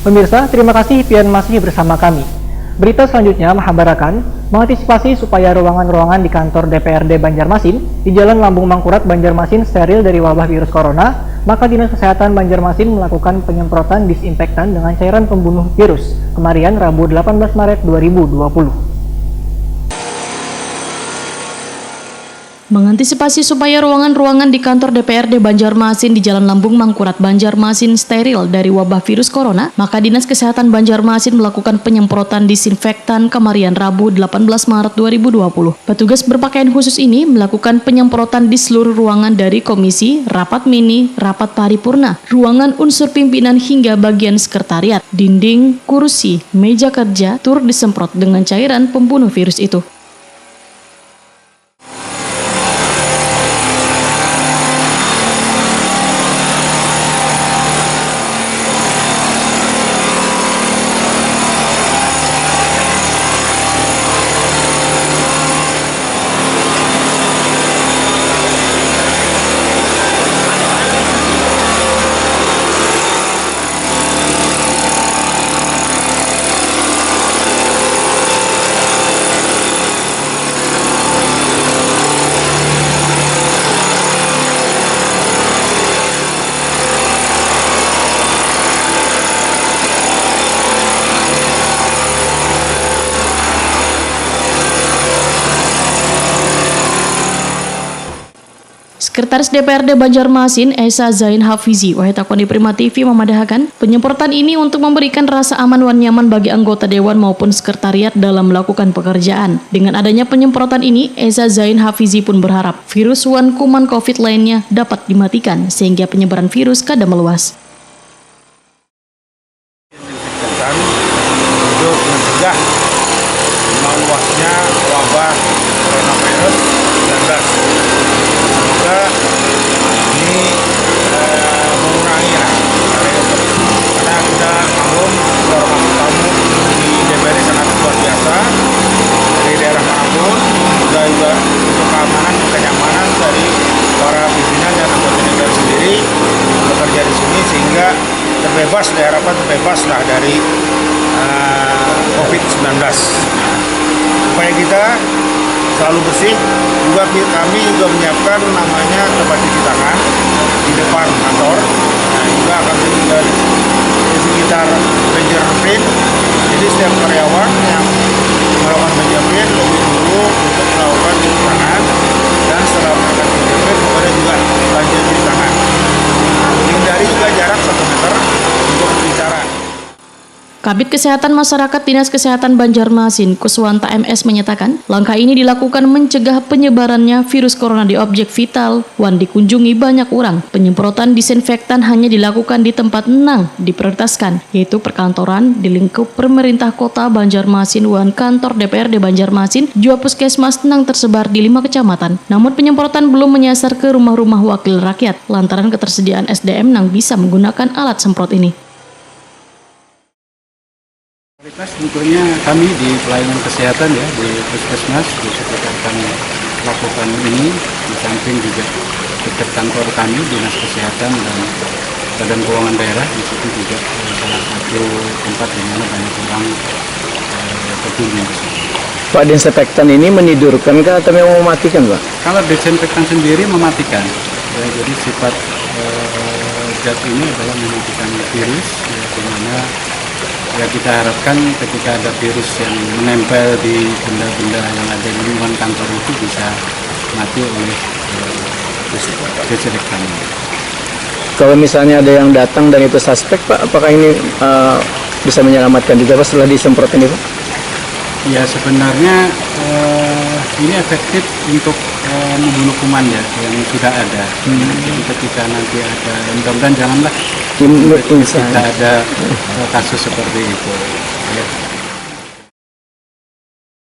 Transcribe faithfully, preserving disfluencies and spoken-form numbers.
Pemirsa, terima kasih pian masih bersama kami. Berita selanjutnya menghabarakan, mengantisipasi supaya ruangan-ruangan di kantor D P R D Banjarmasin di Jalan Lambung Mangkurat Banjarmasin steril dari wabah virus corona, maka Dinas Kesehatan Banjarmasin melakukan penyemprotan disinfektan dengan cairan pembunuh virus kemarian Rabu delapan belas Maret dua ribu dua puluh. Mengantisipasi supaya ruangan-ruangan di kantor D P R D Banjarmasin di Jalan Lambung Mangkurat Banjarmasin steril dari wabah virus corona, maka Dinas Kesehatan Banjarmasin melakukan penyemprotan disinfektan kemarian Rabu delapan belas Maret dua ribu dua puluh. Petugas berpakaian khusus ini melakukan penyemprotan di seluruh ruangan dari komisi, rapat mini, rapat paripurna, ruangan unsur pimpinan hingga bagian sekretariat, dinding, kursi, meja kerja turut disemprot dengan cairan pembunuh virus itu. Sekretaris D P R D Banjarmasin, Esa Zain Hafizi, wahai takuni Prima T V memadahakan, penyemprotan ini untuk memberikan rasa aman wan nyaman bagi anggota dewan maupun sekretariat dalam melakukan pekerjaan. Dengan adanya penyemprotan ini, Esa Zain Hafizi pun berharap virus wan kuman covid lainnya dapat dimatikan sehingga penyebaran virus kada meluas. Disinfektan untuk mencegah meluasnya wabah coronavirus sembilan belas. Semoga ini eh, mengurangi lah. Karena kita maklum, rumah tamu di D P R sangat luar biasa, dari daerah manapun, juga juga untuk keamanan dan kenyamanan dari para pimpinan dan anggota D P R sendiri bekerja di sini, sehingga terbebas, diharapkan terbebas lah dari eh, covid sembilan belas. Upaya kita selalu bersih. Juga ki- kami juga menyiapkan namanya tempat cuci tangan di depan kantor. Nah, juga akan juga di sekitar finger print. Jadi, setiap karyawan yang melakukan finger print lebih dulu untuk melakukan cuci tangan, dan setelah melakukan finger print, kemudian juga lanjut cuci tangan. Hindari juga jarak satu meter untuk berbicara. Kabid Kesehatan Masyarakat Dinas Kesehatan Banjarmasin, Kuswanta M S, menyatakan, langkah ini dilakukan mencegah penyebarannya virus corona di objek vital wan dikunjungi banyak urang. Penyemprotan disinfektan hanya dilakukan di tempat nang diprioritaskan, yaitu perkantoran di lingkup pemerintah kota Banjarmasin wan kantor D P R D Banjarmasin, jua puskesmas nang tersebar di lima kecamatan. Namun, penyemprotan belum menyasar ke rumah-rumah wakil rakyat lantaran ketersediaan S D M nang bisa menggunakan alat semprot ini. Prioritas tentunya kami di pelayanan kesehatan, ya, di puskesmas, di sekitar kami lakukan ini, di samping juga dekat kantor kami, Dinas Kesehatan dan Badan Keuangan Daerah, di situ juga eh, salah satu tempat di mana banyak orang eh, berkunjung ke sini. Pak, disinfektan ini menidurkan kah atau memang mematikan, Pak? Kalau disinfektan sendiri mematikan, ya, jadi sifat eh, zat ini adalah mematikan virus, ya, di mana ya kita harapkan ketika ada virus yang menempel di benda-benda yang ada di lingkungan kantor itu bisa mati oleh eh, disinfektan. Kalau misalnya ada yang datang dan itu suspek, Pak, apakah ini eh, bisa menyelamatkan juga, Pak, setelah disemprot ini, Pak? Ya, sebenarnya eh, ini efektif untuk eh, membunuh kuman, ya, yang sudah ada. Jadi, ketika nanti ada, mudah-mudahan janganlah Ini ketika insya ada eh, kasus seperti itu. Ya.